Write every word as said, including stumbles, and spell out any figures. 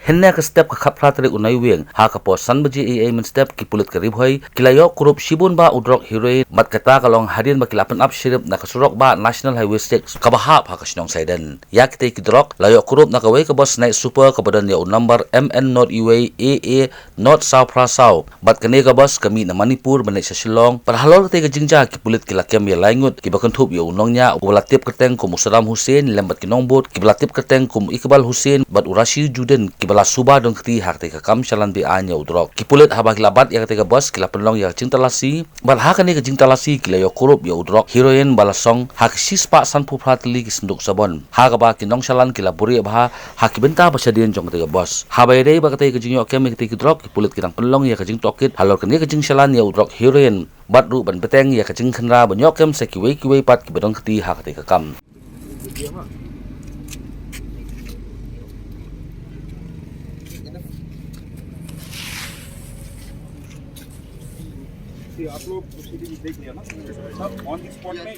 Hynne ka step ka khatphra tarik u Naiwieng, ha ka por san baje eiei mynstep, ki pulit ka Ri Bhoi ki la ïoh kurup shibun bah u drok heroin, bad kata ka long hadien ba ki la pynap syrip na ka surok bah National Highway six kaba hap ha ka shnong Saiden. Ïa kitei ki drok la ïoh kurup na kawei ka bus night super kaba don ïa u number M N nought uwei A A nought saw phra saw. Bad kane ka bus ka mih na Manipur ban leit sha Shillong. Bad halor katei ka jingjia, ki pulit ki la kem ïa lai ngut kiba kynthup ïa u nongñiah uba la tip kyrteng kum u Saddam Hussein, lem bad ki nongbud kiba la tip kyrteng kum u Iqbal Hussein bad u Rashid Uddin, kiba la suba don kti ha katei ka kam shalan be-aiñ ïa u drok. Ki pulit, haba ki la bat ïa katei ka bus, ki la pynlong ïa ka jingtalasi. Bad ha kane ka jingtalasi ki la ïoh kurup ïa u drok heroin ba la song ha ka shispah sanphew phra tylli ki synduk sabon, ha kaba ki nongshalan ki la buhrieh bha ha ki bynta ba shadien jong katei ka bus. Haba ïadei bad katei ka jingïoh kem ïa katei ki drok, ki pulit ki dang pynlong ïa ka jingtohkit halor kane ka jingshalan ïa u drok heroin, bad ruh ban bteng ïa ka jingkhynra ban ïoh kem sha kiwei kiwei pat kiba don kti ha katei ka kam. ये आप लोग प्रोसीडिंग देख लिया ना, सब ऑन द स्पॉट में।